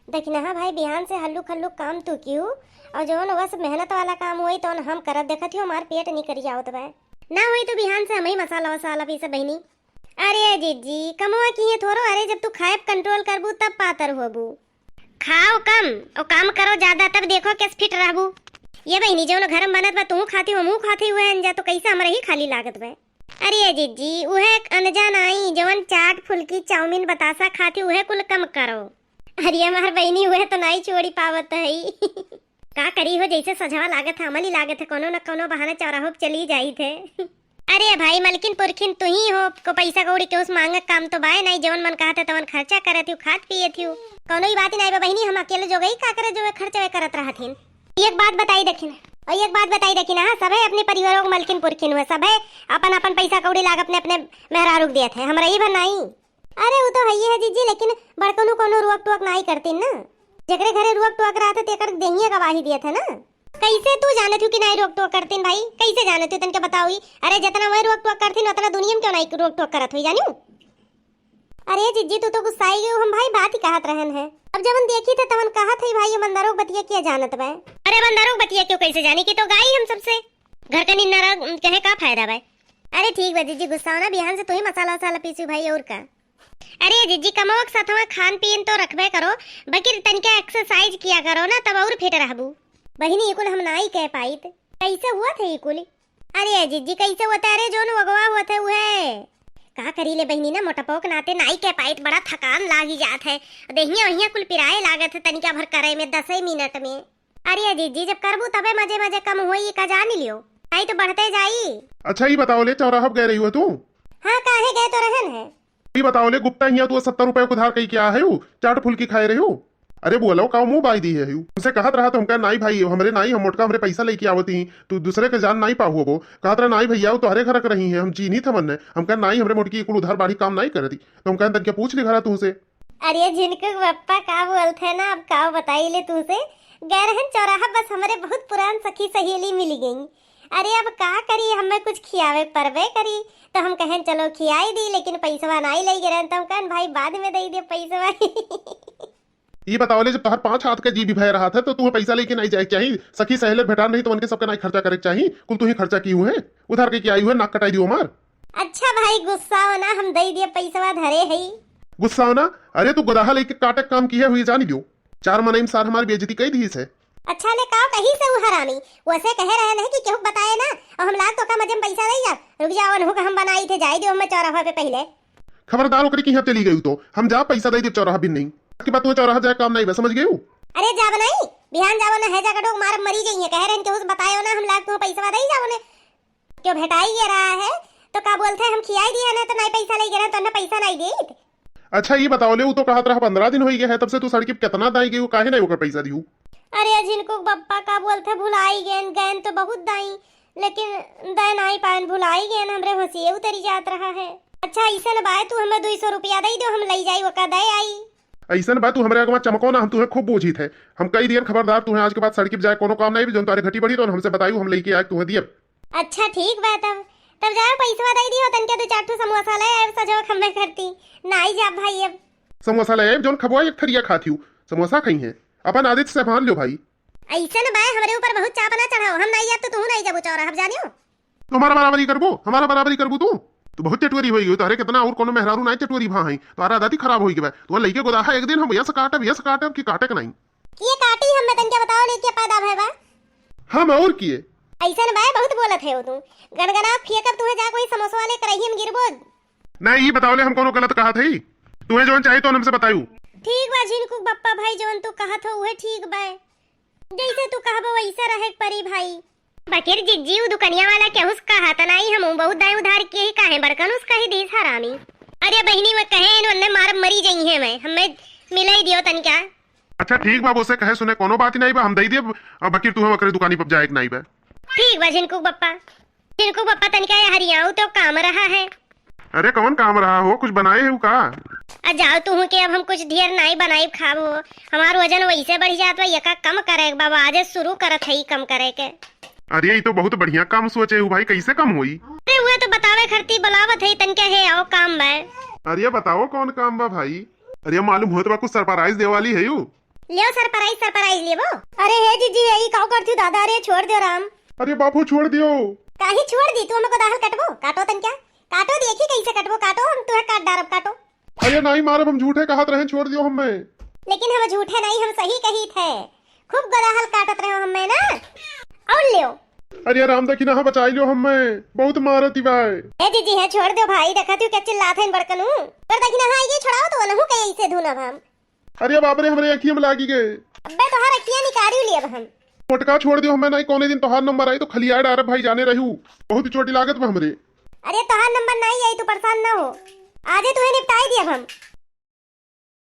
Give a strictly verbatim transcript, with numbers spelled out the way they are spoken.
देखिनहा भाई, बिहान से हल्लुक हल्लुक काम तू किहू, और जौन बस मेहनत वाला काम होई तौन हम करब। देखत हियो हमार पेट निकरि आवत बा। ना होई तो बिहान से हमही मसाला वसाला पीसब बहिनी। अरे जिज्जी, कमवा किहे थोरो, अरे जब तू खाएब control करबू तब पातर होबू। खाओ कम और काम करो ज्यादा, तब देखो कैस fit रहबू। ये बहिनी, जौन घर में बनत बा, तू खाती हो, हमहू खाती हुए हैं जा, तो कैसे हमरा ही खाली लागत बा? अरे जिज्जी, उहे एक अनजान आई, जवन चाट, फुल्की, चाउमीन, बतासा खाती, उहे कुल कम करो। अरे हमार बहिनी, उहे तो नाई छोड़ी पावत है। का करी हो, जैसे सजवा लागत है, अमली लागत है, कोनो न कोनो बहाना चौराहो पे चली जाइत है। अरे भाई, मलकिन पुरखिन तू ही हो, को पैसा कौड़ी के उस मांगक काम तो बाय नाई, जवन मन कहत है तवन खर्चा करत हियो, खात पियत हियो। कोनो ही बात ही नाई बा बहिनी, हम अकेले जोगई का करे जो खर्चा करत रहत हिन। एक बात बताई देखिन, और एक बात बताई देखिन, हाँ, सभे अपने परिवारों के मलकिन पुरखिन हुए, सभे अपन अपन पैसा कौड़ी लाग अपने अपने मेहरारू के देत है, हमरा ही भर नाई। अरे वो तो है ही है जिज्जी, लेकिन बड़कनू कोनो रोक टोक नाई करतीन ना, जेकरे घरे रोक टोक रहत है तेकर देहिया गवाही देत है ना। कैसे तू जानत हूँ कि नाई रोक टोक करतीन भाई, कैसे जानत हूँ तनके बताओ ही? अरे जितना वह रोक टोक करतीन उतना दुनिया में क्यों नाई रोक टोक करत हुई जानियो? अरे जिज्जी, तू तो गुस्साई गयो, हम भाई बात ही कहत रहन है। अब जवन देखी थे तवन कहत है भाई, ये बंदरों के बतिया क्या जानत बा? अरे बंदरों के बतिया क्यों कैसे जानी कि तो गाई हम सबसे। घर का निन्ना रह कहे का फायदा बा? अरे ठीक बा जिज्जी, गुस्सा हो ना, बिहान से तू ही मसाला वसाला पीसू भाई, और का। अरे जिज्जी, कमवा के साथवा खान पीन तो रखबे करो, बकिर तनिका exercise किया करो ना, तब और fit रहबू। बहिनी, ई कुल हम नाई कह पाइत। कैसे हुआ थे ई कुल? अरे जिज्जी, कैसे होता है रे, जौन वगवा होत है उहे। का करी ले बहिनी ना, मोटपो के नाते नाई कह पाइत, बड़ा थकान लागी जात है। देहिया वहिया कुल पिराए लागत है तनिका भर करे में, दसे मिनट में। अरे जिज्जी, जब करबू तबे मजे मजे कम होई, का जान लियो, नाई तो बढ़ते जाई। अच्छा, ई बताओ ले, चौराहा पे गए रही हो तू? हाँ, काहे गए तो रहन है। ई बताओ ले, गुप्ता हियाँ तू सत्तर रुपया के उधार कई के आ है, चाट फुल्की खाए रहे हो? अरे बोलो, का मुँह बाई दी है यू? हमसे कहत रहा तो हम कहा, "नाई भाई, हमरे नाई, हम मोटका हमरे पैसा लेके आवत ही, तू दूसरे के जान नाई पाहु होबो।" कहत रहा, "नाई भैया, वो तोहरे घर के रही है, हम चीन्ही थवन ने।" हम कहा, "नाई, हमरे मोटकी कुल उधार बाढ़ी काम नाई करती।" तो हम कहा, "तनके पूछ ले घरा तुहसे।" अरे झिनकू के पप्पा का बोलत है ना, अब का बताई ले तुहसे। गए रहन चौराहा, बस हमरे बहुत पुरान सखी सहेली मिली गई। अरे अब का करी, हमें कुछ खियावे परबे करी, तो हम कहन चलो खियाई दी, लेकिन पैसवा नाई ले गए रहन, तो हम कहन भाई बाद में दे दे पैसवा। ई बताओ ले, जब तोहर पाँच हाथ के जीभी भय रहा था, तो तुम्हें पैसा लेके नाई जाए के चाही? सखी सहेले भेटान रही, तो उनके सबके नाई खर्चा करे के चाही? कुल तू ही खर्चा की हुए, उधार के, के आई हुए, नाक कटाई दियो हमार। अच्छा भाई, गुस्सा हो ना, हम दे दिए पैसवा धरे है। गुस्सा हो ना? अरे तू गोदाहा लेके काटे काम किहे हुई जानी दियो। चार मनई में सार हमार बेइज्जती कई दी से। अच्छा ले, काव कही से उ हरामी? वैसे कहे रहे नहीं कि केहू बताए ना, और हम लाग तो का मजे में पैसा दे जा। रुक जाओ, उनहु का हम बनाई थे, जाए दियो हमें चौराहा पे पहले। खबरदार ओकरी की यहाँ चली गई तो हम जा पैसा दे दे चौराहा बिन नहीं। के बाद तुम्हें चौराहा जाए काम नहीं बस, समझ गई? अरे जाब नहीं, बिहान जाओ ना है जाकर डोक मार मरी गई है। कह रहे हैं कि उस बतायो ना, हम लाग तुम्हें पैसा दे जाओ ने। क्यों भेटाई ये रहा है तो का बोलते हैं, हम खियाई दिया ना तो नहीं पैसा ले गए ना तो ना पैसा नहीं दी। अच्छा ये बताओ ले, वो तो कहत रहा पन्द्रह दिन हो गए है तब से तू सड़की पे कितना दाई गई, काहे नहीं ओकर पैसा दिहू? अरे जिनको बप्पा का बोलते भुलाई गए, गए तो बहुत दाई, लेकिन दे नाई पायन, भुलाई गए, हमरे हंसिए उतरी जात रहा है। अच्छा ऐसन बाय, तू हमें दुई सौ रुपया दे दो, हम ले जाई ओका दे आई। ऐसन बा, तू हमरे अगवा चमको ना, हम तुहे खूब बूझी थे। हम कई दियन खबरदार, तुहे आज के बाद सड़की पे जाए कोनो काम नहीं, जौन तारे घटी बढ़ी तो हमसे बतायू, हम लेके आए तुहे दियब। अच्छा ठीक बा, तब तब जाओ पैसवा दे दियो, तनके दो चार ठो समोसा ले आए, सजो खम्बे करती। नाई जा भाई अब। समोसा ले आए, जौन खबवा एक थरिया खाती हूँ, समोसा खाई है। अपन आदत से संभाल लो भाई। ऐसन बा, हमरे ऊपर बहुत चाप ना चढ़ाओ, हम नाई जाब तो तू नाई जाबो चौराहा, अब जानियो। तो हमारा बराबरी करबो, हमारा बराबरी करबो तू? तू बहुत चटोरी होई गई, तोहरे कितना और कोनो मेहरारू नाई चटोरी भा हई, तोहरा आदत ही खराब होई गई बा। तो लइके गोदाहा एक दिन हम यस काटब, यस काटब कि काटे के नहीं। ये काटी हम, मैं तनके बताओ लेके पैदा भय बा। हम और किए? ऐसन बा, बहुत बोलत है वो तू। गनगना फेंकब तुहे, जा कोई समोसा वाले करही हम गिरबो। नहीं, ये बताओ ले, हम कोनो गलत कहा थे? तुहे जौन चाही तो हमसे बतायू। ठीक बा झिनकू बप्पा भाई, जौन तू कहत हो उहे ठीक बा। जैसे तू कहबो वैसे रहे के परी भाई। बकिर जिज्जी, उ दुकनिया वाला केहू से कहा त नाई, हम बहुत दाई उधार किए ही, काहे बड़कन उस कही दीस हरामी। अरे बहिनी, वे कहे इन वन्ने मारब मरी जइहे, मैं हमें मिलाई दियो तनिका। अच्छा ठीक बा, उसे कहे सुने कोनो बात ही नाई बा, हम दई देब। अब बकिर तू हम ओकरे दुकानी पर जाए के नाई बा। ठीक बा झिनकू बप्पा। झिनकू बप्पा तनिका ये हरियाऊ तो काम रहा है। अरे कौन काम रहा हो, कुछ बनाए हो का? आ जाओ तू के, अब हम कुछ ढेर नाई बनाई खाब हो, हमार वजन वैसे बढ़ जात बा, यका कम करे के बाबा, आज शुरू करत है ई कम करे के। अरे ई तो बहुत बढ़िया काम सोचे हो भाई, कैसे कम होई? अरे उहे तो बतावे खरती बुलावत है तनिका, हे आओ काम बा। अरे बताओ कौन काम बा भाई? अरे मालूम होत बा कुछ सरप्राइज देवाली है यू। लियो सरप्राइज, सरप्राइज लियो। अरे हे जीजी, यही काउ करती हो दादा, अरे छोड़ दियो राम। अरे बापू छोड़ दियो। काहे छोड़ दी, तू हमको दाहल कटबो, काटो तन क्या, काटो, देखी कैसे कटबो, काटो, हम तुहे काट डारब, काटो। अरे नहीं मारब, हम झूठे कहत रहे, छोड़ दियो हमें। लेकिन हम झूठे नहीं, हम सही कही थे, खूब गोदाहल काटत रहे हमें ना। और लियो। अरे राम दखिना बचाई लियो हमें, बहुत मारती बाय। ए जीजी है, छोड़ दो भाई, देखा तू क्या चिल्लात है बड़कनू। पर दखिना हाँ ये छोड़ाओ तो वनहु के ऐसे धुनब हम। अरे बाप रे, हमरे अखिया में लागी गए। अबे तोहार अखिया निकाली लियब हम। मोटका छोड़ दियो हमें, नहीं कौने दिन तोहार नंबर आई तो खलिया डारब भाई, जाने रहू। बहुत ही चोटी लागत बा हमरे। अरे तोहार नंबर नहीं आई, तू परेशान ना हो, आजे तुहे निपटाई दियब हम।